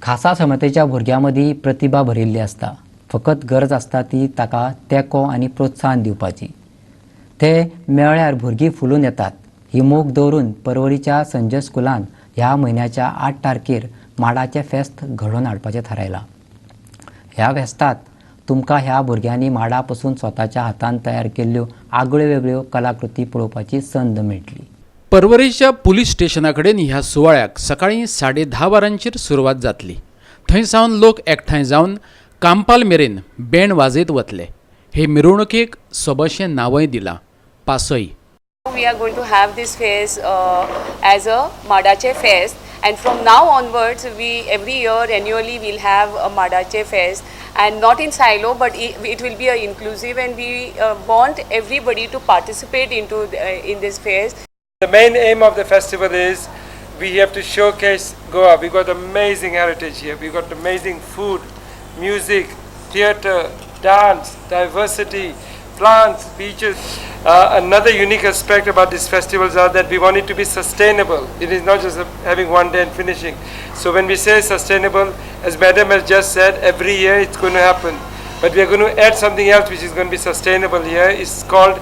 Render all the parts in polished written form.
खासा क्षमतेच्या भुरग्यां मदीं प्रतिभा भरिल्ली आसता. फकत गरज आसता ती ताका तेंको आनी प्रोत्साहन दिवपाची. ते मेळ्ळ्यार भुरगीं फुलून येतात ही मोख दवरून परवरीच्या संजय स्कुलान ह्या म्हयन्याच्या 8 तारखेर माडाचें फेस्त घडोवन हाडपाचें थारायलां. ह्या फेस्तांत तुमकां ह्या भुरग्यांनी माडा पसून स्वताच्या हातान तयार केल्ल्यो आगळ्यो वेगळ्यो कलाकृती पळोवपाची संद मेळटली. परवरीच्या पुलीस स्टेशना कडेन ह्या सुवाळ्याक सकाळीं 10:30 वरांचेर सुरवात जातली. थंय सावन लोक एकठांय जावन कांपाल मेरेन बँड वाजयत वतले. हे मिरवणुकेक सोबशें नांवय दिलां, पासय. We are going to have this fest as a Madache Fest, and from now onwards we every year annually we'll have a Madache Fest, and not in silo, but it will be a inclusive, and we want everybody to participate in this fest. The main aim of the festival is we have to showcase Goa. We got amazing heritage here. We got amazing food, music, theatre, dance, diversity, plants, beaches. Another unique aspect about these festivals are that we want it to be sustainable. It is not just having one day and finishing. So when we say sustainable, as Madam has just said, every year it's going to happen. But we are going to add something else which is going to be sustainable here. It's called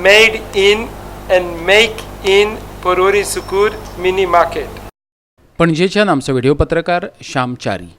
Made in and Make in Porvorim Sukur Mini Market. पणजेच्यान आमचो video पत्रकार श्याम च्यारी.